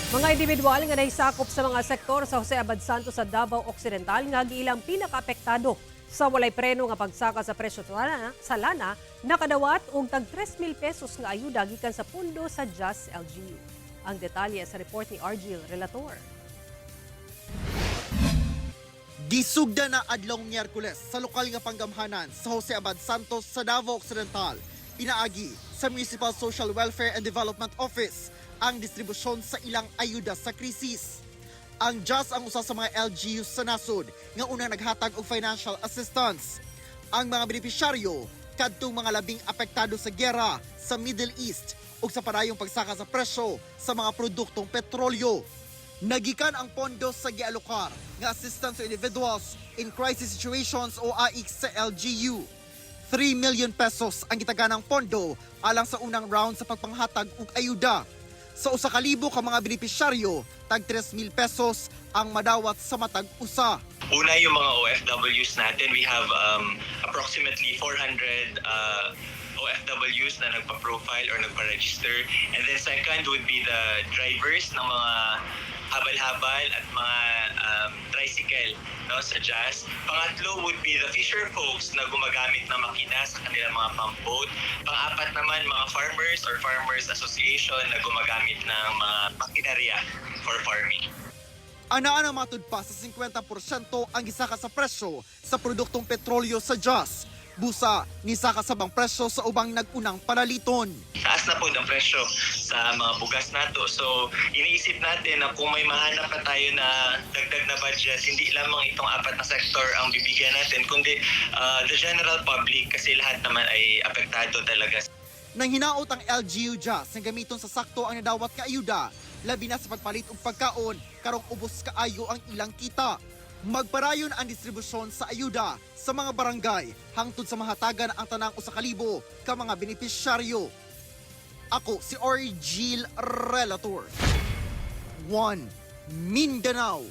Mga individual nga nahisakop sa mga sektor sa Jose Abad Santos sa Davao Occidental nga giilang pinakaapektado sa walay preno nga pagsaka sa presyo sa lana nakadawat og tag 3,000 pesos nga ayuda gikan sa pundo sa Just LGU. Ang detalye sa report ni Argil Relator. Gisugda na adlong Miyerkules sa lokal nga panggamhanan sa Jose Abad Santos sa Davao Occidental. Pinaagi sa Municipal Social Welfare and Development Office ang distribusyon sa ilang ayuda sa krisis. Ang JAS ang usa sa mga LGU sa nasod nga unang naghatag og financial assistance. Ang mga benepisyaryo kadtong mga labing apektado sa giyera sa Middle East ug sa padayong pagsaka sa presyo sa mga produktong petrolyo. Nagikan ang pondo sa gialokar nga Assistance to Individuals in Crisis Situations o AICS sa LGU. 3 million pesos ang gitaganang pondo alang sa unang round sa pagpanghatag og ayuda. Sa 1,000 ka mga benepisyaryo, tag 3,000 pesos ang madawat sa matag usa. Una, yung mga OFWs natin, we have approximately 400 OFWs na nagpa-profile or nagpa-register. And then second would be the drivers ng mga habal-habal at mga tricycle, no, sa Jazz. Pangatlo would be the fisher folks na gumagamit ng makina sa kanilang mga pump boat. Pang-apat naman, mga farmers or farmers association na gumagamit ng mga makinarya for farming. Anaa na matud pa sa 50% ang gisaka sa presyo sa produktong petrolyo sa Jazz. Busa, nisaka sa bang presyo sa ubang nag-unang panaliton. Taas na po ng presyo sa mga bugas nato. So, iniisip natin na kung may mahanap pa tayo na dagdag na budget, hindi lamang itong apat na sector ang bibigyan natin, kundi the general public kasi lahat naman ay apektado talaga. Nang hinaot ang LGU Jazz nga gamiton sa sakto ang nadawat nga ayuda, labi na sa pagpalit og pagkaon karong ubos kaayo ang ilang kita. Magparayon ang distribusyon sa ayuda sa mga barangay hangtod sa mahatagan ang tanang 1,000 ka mga benepisyaryo. Ako si Orgil Relator. 1 Mindanao.